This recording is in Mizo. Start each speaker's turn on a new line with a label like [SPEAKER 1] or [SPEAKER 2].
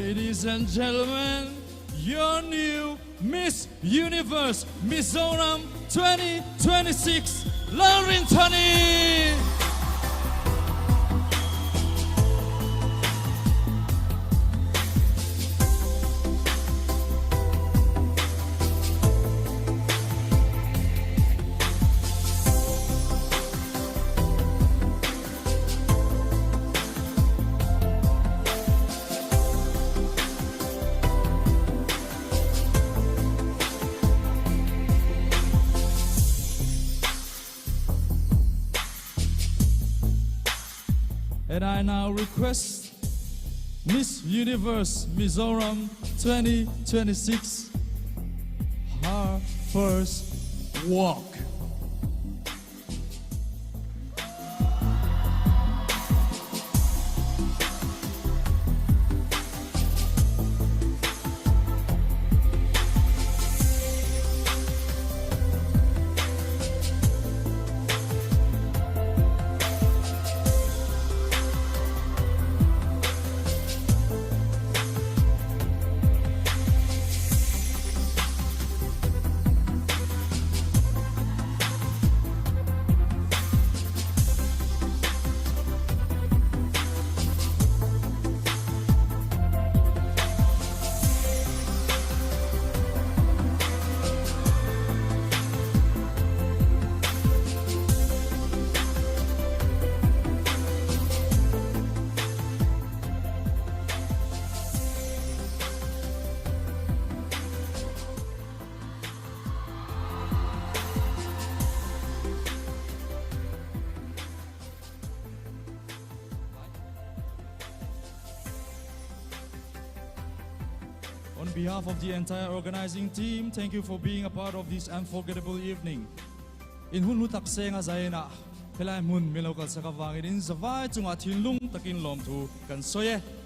[SPEAKER 1] Ladies and gentlemen, your new Miss Universe Mizoram 2026 Lalrinchhani! And I now request Miss Universe Mizoram 2026 her first walk. On behalf of the entire organizing team, thank you for being a part of this unforgettable evening. In hun hlu tak seng a zaina helai hmun min lo kal sak avangin in zavai chungah thinlung takin lawmthu kan sawi e.